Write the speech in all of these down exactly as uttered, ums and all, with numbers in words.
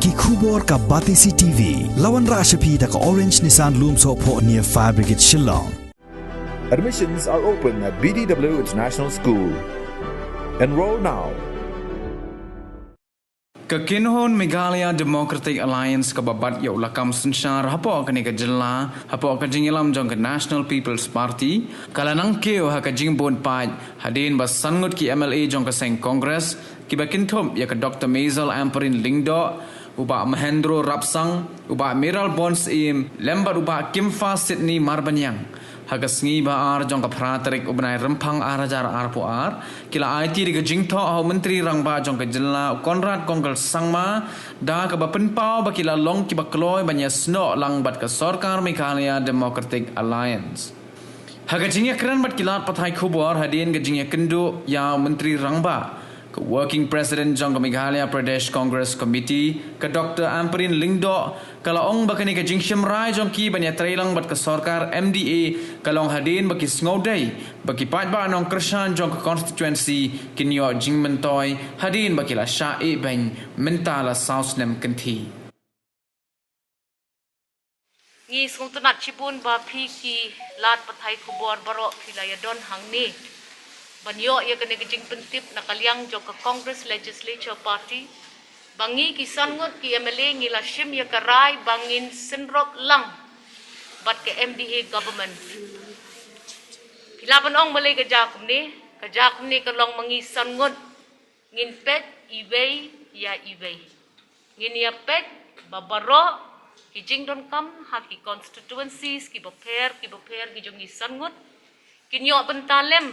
Ki khubor ka Batesi T V. La wanrah sha phi da ka Orange Nissan Lumsohphoh near Fire Brigade Shillong. Admissions are open at B D W International School. Enroll now. Ka kynhun Meghalaya Democratic Alliance kaba bat ïa u lakam synshar hapoh kane ka jylla hapoh ka jingïalam jong ka National People's Party ka la nang kiew ha ka jingbud paid hadien ba san ngut ki M L A jong ka seng Congress kiba kynthup ïa ka Doctor Maisel Ampareen Lyngdoh, u Bah Mahendro Rapsang, u Bah Mayralborn Syiem lem bad u Bah Kymfa Sydney Marbaniang. Ha ka sngi ba ar jong ka phra tarik u bnai Rymphang ar hajar arphew ar ki la aiti da ka jingthoh ha u Myntri Rangbah jong ka jylla u Conrad Kongkal Sangma da kaba pynpaw ba ki la long kiba kloi ban ïasnoh lang bad ka sorkar Meghalaya Democratic Alliance. Ha ka jingïakren bad ki lad pathai khubor hadien ka jingïakynduh ïa u Myntri Rangbah, ka Working President jong ka Meghalaya Pradesh Congress Committee, ka Doctor Ampareen Lyngdoh, ka la ong ba kane ka jingshim rai jong ki ban ïatreilang bad ka sorkar M D A ka long hadien ba ki sngewdei ba ki paidbah nongkyrshan jong ka constituency kin ïoh jingmyntoi hadien ba ki la shah ïehnoh mynta la saw snem kynthih. Ngi sngewtynnat shibun ba phi ki lad pathai khubor baroh phi la ïadon hangne ban ïoh ïa kane ka jingpyntip na ka liang jong ka Congress Legislature Party ba ngi ki san ngut ki M L A ngi la shim ïa ka rai ba ngin synrop lang bad ka M D A government. Phi lah ban ong balei ka jia kumne? Ka jia kumne ka long ma ngi san ngut ngin peit iwei ïa iwei. Ngin ïa peit ba baroh ki jingdonkam ha ki constituencies kiba pher kiba pher ki jong ngi san ngut kin ïoh bynta lem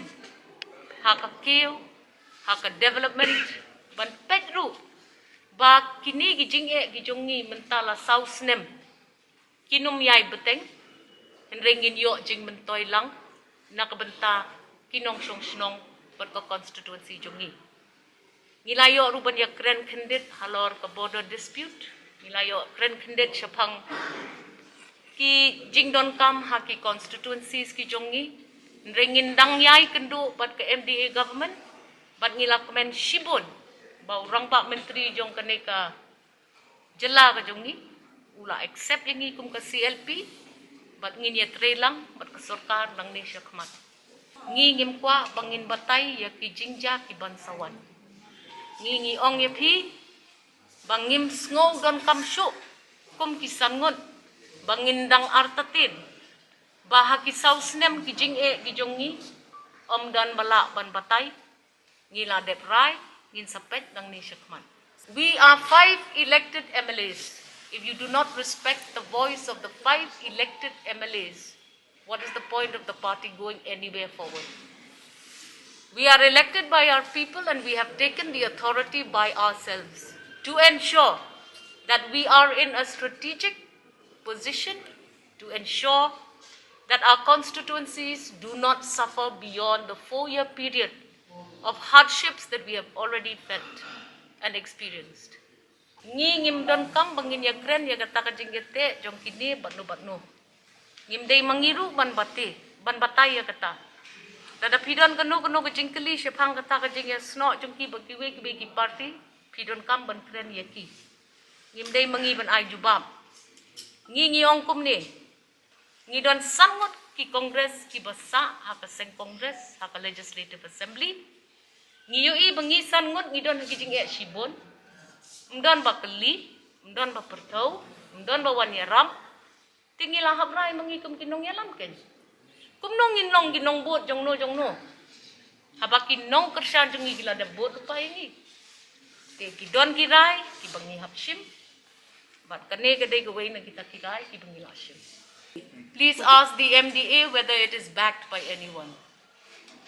ha ka kiew ha ka development, ban peit ruh ba kine ki jingeh ki jong ngi mynta la saw snem kin ym ïai bteng, hynrei ngin ïoh jingmyntoi lang na ka bynta ki nongshong shnong bad ka constituency jong ngi. Ngi la ïoh ruh ban ïakren khyndiat halor ka border dispute, ngi la ïoh kren khyndiat shaphang ki jingdonkam ha ki constituencies ki jong ngi. Hynrei ngin dang ïai kynduh bad ka M D A government bad ngi la kmen shibun ba u rangbah myntri jong kane ka jylla ka jong ngi u la accept ïa ngi kum ka C L P bad ngin ïatreilang bad ka sorkar nangne shakhmat. Ngi ngim kwah ba ngin batai ïa ki jingjia kiban sa wan. Ngi ngi ong ïa phi ba ngim sngew donkam shuh kum ki san ngut ba ngin dang artatien ba ha ki saw snem ki jingeh ki jong ngi ym don ba lah ban batai. Ngi la dep rai, ngin sa peit nangne shakhmat. We are five elected M L As. If you do not respect the voice of the five elected M L As, what is the point of the party going anywhere forward? We are elected by our people and we have taken the authority by ourselves to ensure that we are in a strategic position to ensure that our constituencies do not suffer beyond the four-year period of hardships that we have already felt and experienced. Ngi ngim donkam ba ngin ïakren ïa kata ka jingïateh jong kine bad no bad no. Ngim dei ma ngi ruh ban bati, ban batai ïa kata. Lada phi don kano kano ka jingkylli shaphang kata ka jingïasnoh jong ki bad kiwei kiwei ki party, phi donkam ban kren ïa ki. Ngim dei ma ngi ban ai jubab. Ngi ngi ong kumne. Ngi don san ngut ki Congress kiba sah ha ka seng Congress ha ka Legislative Assembly. Ngi ïohi ba ngi san ngut ngi don ha ki jingeh shibun. Ym don ba kylli, ym don ba pyrthew, ym don ba wan ïarap. Te ngi la hap rai ma ngi kum ki nongïalam kein. Kumno ngin long ki nongbud jongno jongno. Haba ki nongkyrshan jong ngi ki la dep bud lypa ïa ngi. Te ki don ki rai kiba ngi hap shim. Bad kane ka dei kawei na kita ki rai kiba ngi la shim. Please ask the M D A whether it is backed by anyone.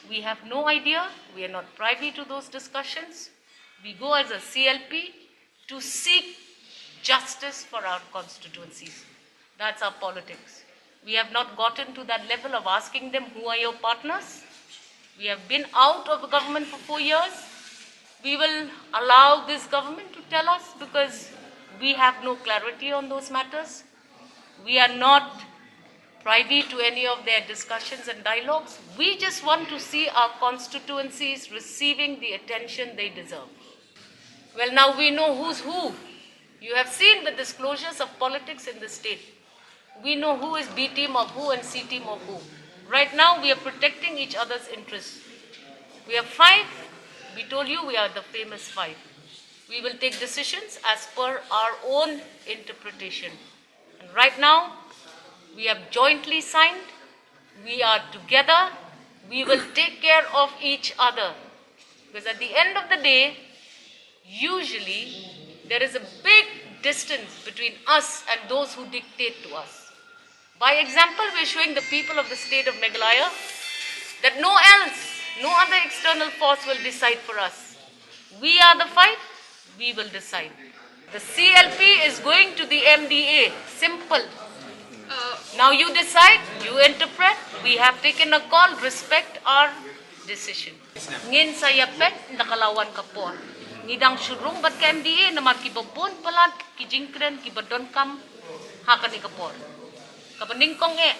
We have no idea. We are not privy to those discussions. We go as a C L P to seek justice for our constituencies. That's our politics. We have not gotten to that level of asking them, "Who are your partners?" We have been out of the government for four years. We will allow this government to tell us because we have no clarity on those matters. We are not privy to any of their discussions and dialogues. We just want to see our constituencies receiving the attention they deserve. Well, now we know who's who. You have seen the disclosures of politics in the state. We know who is B team of who and C team of who. Right now, we are protecting each other's interests. We are five. We told you we are the famous five. We will take decisions as per our own interpretation. And right now, we have jointly signed. We are together. We will take care of each other. Because at the end of the day, usually, there is a big distance between us and those who dictate to us. By example, we're showing the people of the state of Meghalaya that no else, no other external force will decide for us. We are the five, we will decide. The C L P is going to the M D A. Simple. Now you decide, you interpret. We have taken a call, respect our decision. Ngin sa ïa peit da ka la wan ka por. Ngi dang shu rung bad ka M D A namar kiba bun palat ki jingkren kiba donkam ha kane ka por. Kaba nyngkong eh,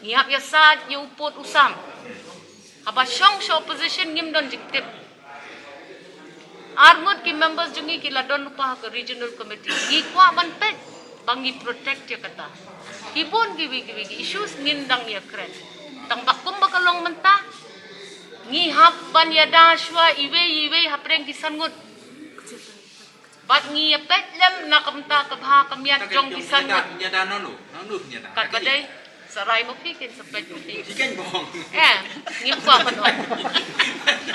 ngi hap ïa said ïa u pud u sam. Haba shong sha opposition ngim don jingtip. Ar ngut ki members jong ngi ki la don lypa ha ka regional committee. Ngi kwah ban peit ba ngi protect ïa kata. Ki bun kiwei kiwei ki issues ngin dang ïa kren. Tang ba kumba ka long mynta, ngi hap ban ïada shuwa iwei iwei hapdeng ki san ngut. Bad ngi ïa peit lem na ka bynta ka bha ka miat jong ki san ngut. Kat ba dei, sa rai ma phi kin sa peit ma phi. Eh, ngim kwah ban ong.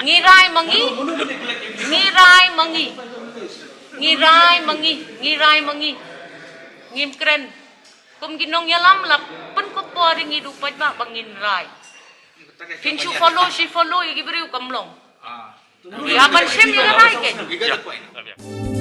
Ngi rai ma ngi. Ngi rai ma ngi. Ngi rai ma ngi. Ngi rai ma ngi. Ngim kren. Kum ki nongïalam la pynkupbor ïa ngi, du paidbah, ba ngin rai. Phin shu follow shi follow ïa ki briew kam long. Ïa ban shim ïa ka rai kein.